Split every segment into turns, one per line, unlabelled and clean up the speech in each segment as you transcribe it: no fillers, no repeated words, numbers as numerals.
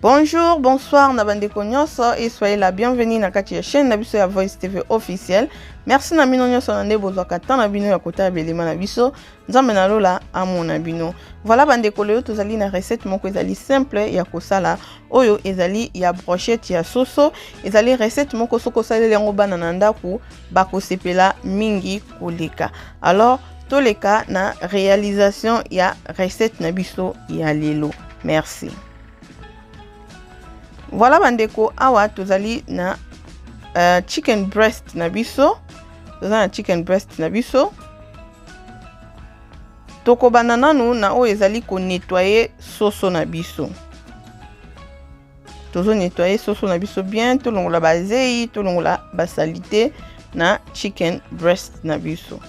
Bonjour, bonsoir na bandeko nyonso et soyez la bienvenue na kati ya chaîne na biso ya Voice TV officielle. Merci na bino nyonso na nde bozwaka temps na bino ya kotala belema na biso. Nzambe na lola amona bino. Voilà bandeko lelo tozali na recette moko ezali simple ya kosala oyo ezali ya brochette ya soso. Ezali recette moko soki osaleli yango bana na ndaku bakosepela mingi koleka. Alors toleka na réalisation ya recette na biso ya lelo. Merci. Voilà bandeko awa tozali na chicken breast na biso. Toza na chicken breast na biso. Tokobanda nanu na oyo ezali ko nettoyer soso na biso. Tozo nettoyer soso na biso bien, tolongola ba zeyi, tolongola ba salite na chicken breast na biso.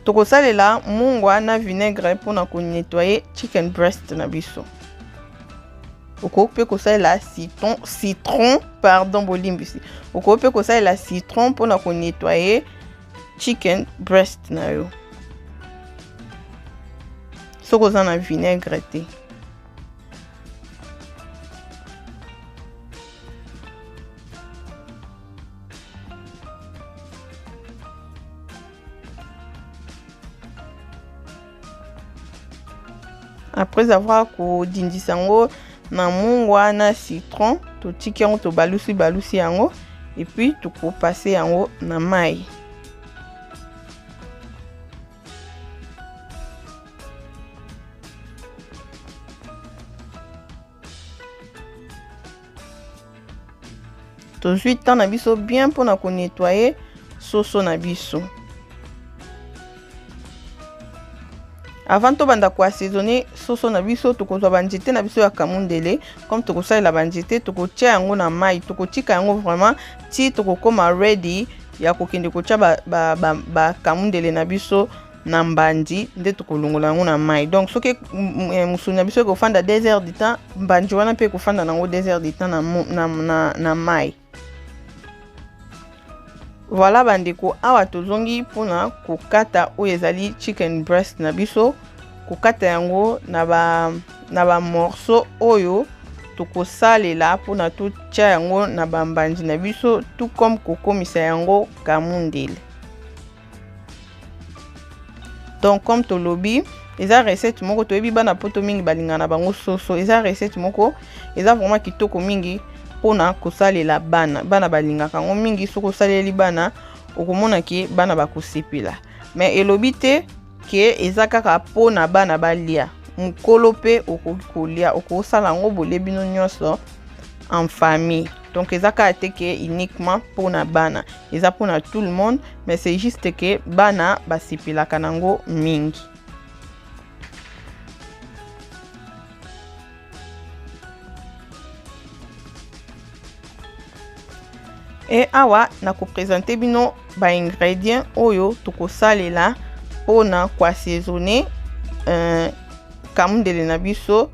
Tokosalela mungwa na vinaigre mpona ko nettoyer chicken breast na biso. Okoki mpe kosalela citron, citron, pardon, bolimbisi. Okoki mpe kosalela citron mpona ko nettoyer chicken breast na yo. Soki oza na vinaigre te. Après avoir kodindisa yango na mungwa na citron, totiki yango, tobalusi balusi yango et puis tokopase yango na mai. Tozwi temps na biso bien mpona konettoyer soso na biso. Avant tobanda koassaisonner soso na biso, tokozwa banzete na biso ya kamundele. Comme tokosalela banzete, tokotia yango na mai, tokotika yango vraiment ti tokokoma ready ya kokende kotia ba kamundele na biso na mbandi, nde tokolongola yango na mai. Donc soki mosuni na biso ekofanda 2 heures du temps, mbandi wana mpe ekofanda nango 2 heures du temps na mai. Voilà bandeko, awa tozongi mpona kokata oyo ezali chicken breast na biso, kokata yango na ba morceau oyo tokosalela mpona totia yango na bambandi na biso, tout comme kokomisa yango kamundele. Donc comme tolobi, eza recette moko toyebi bana poto mingi balingana na bango soso. Eza recette moko eza vraiment kitoko mingi mpona kosalela bana. Bana balingaka yango mingi. Soki osaleli bana, okomona ke bana bakosepela. Mais elobi te ke eza kaka mpona bana balia, mokolo mpe okoki kolia, okosala yango bolie bino nyonso en famille. Donc eza kaka te ke uniquement mpona bana, eza mpona tout le monde, mais c'est juste ke bana basepelaka nango mingi. E awa nakopresente bino ba ingrédients oyo tokosalela mpona koassaisonner kamundele na biso,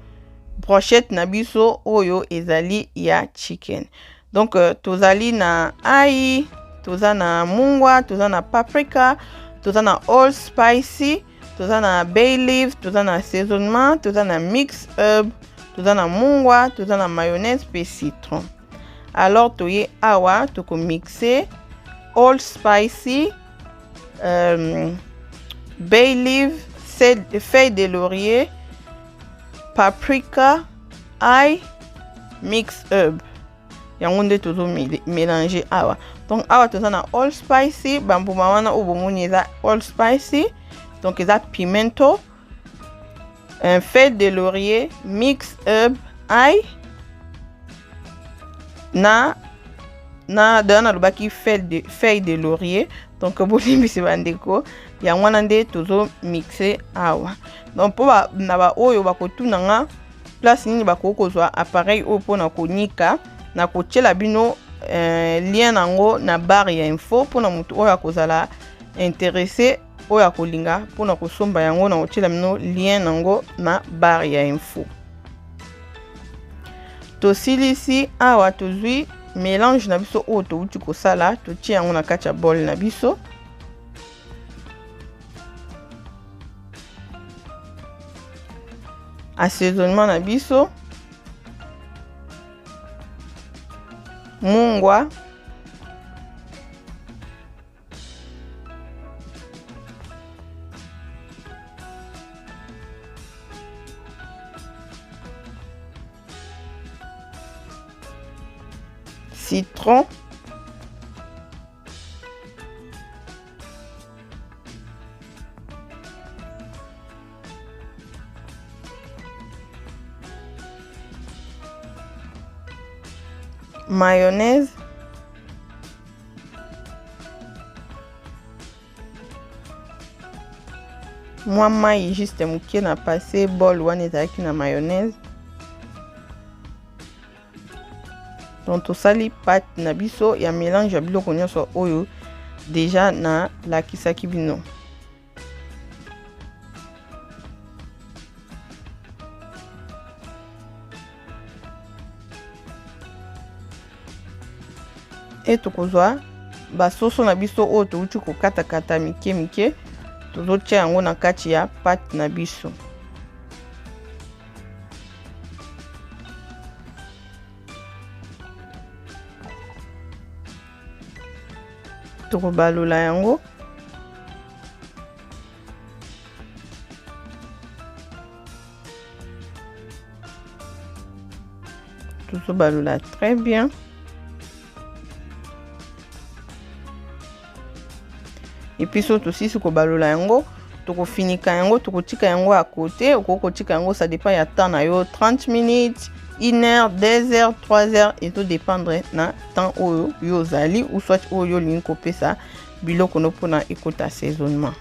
brochette na biso oyo ezali ya chicken. Donc tozali na ail, toza na mungwa, toza na paprika, toza na all spicy, toza na bay leaf, toza na assaisonnement, toza na mix herb, toza na mungwa, toza na mayonnaise pe citron. Alors toye awa tokomixe all spicy, bay leaf, feuille de laurier, paprika, ail, mix herb. Yango nde tozo mélanger awa. Donc awa toza na all spicy, bambuma wana oyo bomoni eza all spicy, donc eza pimento, un feuille de laurier, mix herb, ail na d'ailleurs nalobaki feuille de laurier. Donc bolimbisi bandeko, yango wana nde tozo mixe awa. Donc mpo na ba oyo bakotuna nga place nini bakoki kozwa appareil oyo mpona konika, na kotiela bino lien nango na barre ya info mpona motu oyo akozala intéressé, oyo akolinga mpona kosomba yango, na kotiela bino lien nango na barre ya info. Tosilisi awa, tozwi mélange na biso oyo touti kosala, totie yango na kati ya bol na biso. Assaisonnement na biso, mungwa, citron, mayonnaise, mwa mai juste moke na passe bol wana ezalaki na mayonnaise. Donc tosali pate na biso ya mélange ya biloko nyonso oyo deja nalakisaki bino. E tokozwa basoso na biso oyo touti kokatakata mike mike, tozotia yango na kati ya pate na biso. Tokobalola yango. Tozobalola très bien. Et puis soki tosilisi kobalola yango, tokofinika yango, tokotika yango à côté. Okoki kotika yango, ça dépend ya temps na yo, 30 minutes, 1 heure, 2 heures, 3 heures, ezodépendre na temps oyo yo ozali ou soit oyo yo olingi kopesa biloko no mpona ekota assaisonnement.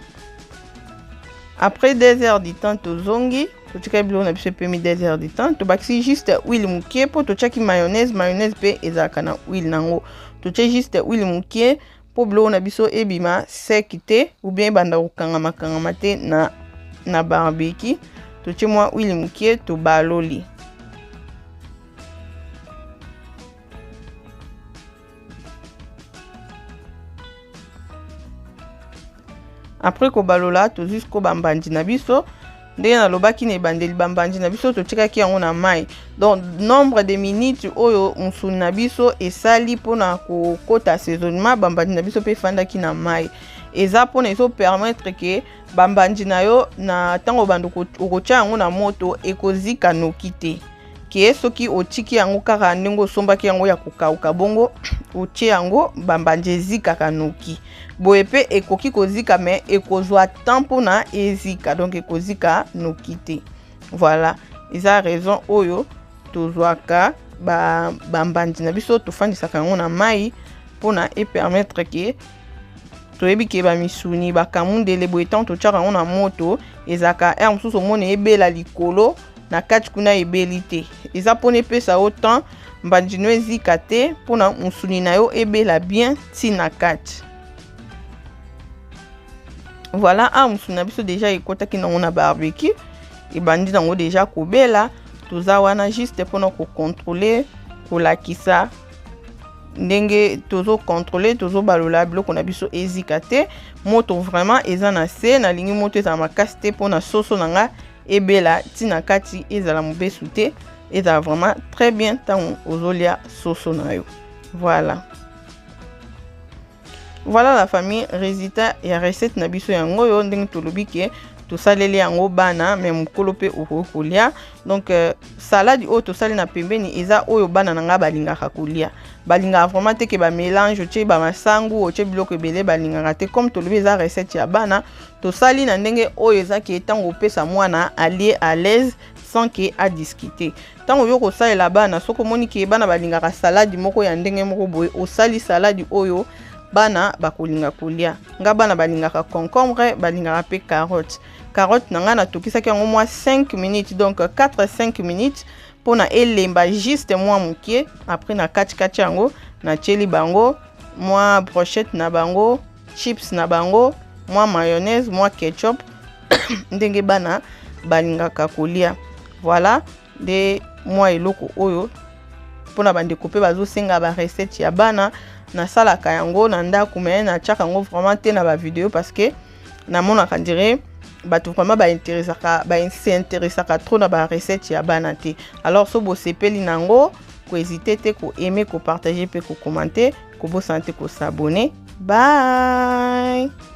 Après 2 heures du temps, tozongi, totikaki biloko na biso epemi 2 heures du temps, tobakisi juste huile moke mpo totiaki mayonnaise. Mayonnaise mpe ezalaka na huile nango. Totie juste huile moke mpo biloko na biso ebima sec te ou bien ebanda kokangama kangama te na barbecue. Totie mwa huile moke, tobaloli. Après kobalola, tozwi siko bambandi na biso. Ndenge nalobaki na ebandeli, bambandi na biso totikaki yango na mai. Donc nombre de minutes oyo mosuni na biso esali mpona kokota assaisonnement, bambandi na biso mpe efandaki na mai. Eza mpona ezopermettre ke bambandi na yo na ntango obanda okotia yango na moto, ekozika noki te. Ke soki otiki yango kaka ndenge osombaki yango ya kokauka, bongo otie yango, bambandi ezikaka noki. Boye mpe ekoki kozika, me ekozwa temps mpona ezika, donc ekozika noki te. Voilà, eza raison oyo tozwaka bambandi na biso, tofandisaka yango na mai mpona epermettre ke toyebi ke bamisuni bakamundele boye, ntango totiaka yango na moto, ezalaka heure mosusu omona ebela likolo, na kati kuna ebeli te. Eza mpona epesa yo temps mbandino ezika te, mpona mosuni na yo ebela bien ntina kati. Voilà, awa mosuni na biso deja ekotaki nango na barbecue, ebandi nango deja kobela. Toza wana juste mpona kocontrole, kolakisa ndenge tozocontrole, tozobalola biloko na biso ezika te. Moto vraiment eza na se, nalingi moto ezala makasi te mpona soso na nga ebela ntina kati, ezala mobesu te, ezala vraiment très bien ntango ozolia soso na yo. Voilà, voilà la famille, résultat ya recette na biso yango oyo. Ndenge tolobi ke tosaleli yango bana, me mokolo mpe okoki kolia. Donc salade oyo tosali na pembeni eza oyo bana na ngai balingaka kolia. Balingaka vraiment te ke bamélange, otie bamasangu, otie biloko ebele, balingaka te. Comme tolobi eza recette ya bana, tosali na ndenge oyo eza ke ntango opesa mwana, alie à l'aise sans ke adiscute. Ntango yo kosalela bana, soki omoni ke bana balingaka salade moko ya ndenge moko boye, osali salade oyo bana bakolinga kolia. Nga bana balingaka concombre, balingaka mpe carotte. Carotte na ngai natokisaki yango mwa 5 minutes, donc 4 5 minutes mpona elemba juste mwa moke. Après na katikati yango, natieli bango mwa brochette na bango, chips na bango, mwa mayonnaise, mwa ketchup, ndenge bana balingaka kolia. Voilà nde mwa eloko oyo mpona bandeko mpe bazosenga barecette ya bana. Nasalaka yango na ndako, me natiaka yango vraiment te na bavideo parce que namonaka ndire. Bato vraiment bainteresaka, basinteresaka trop na barecette ya bana te. Alors so bosepeli na yango, kohésite te koaime, kopartage mpe kokommente, kobosana te kosabonner. Bye.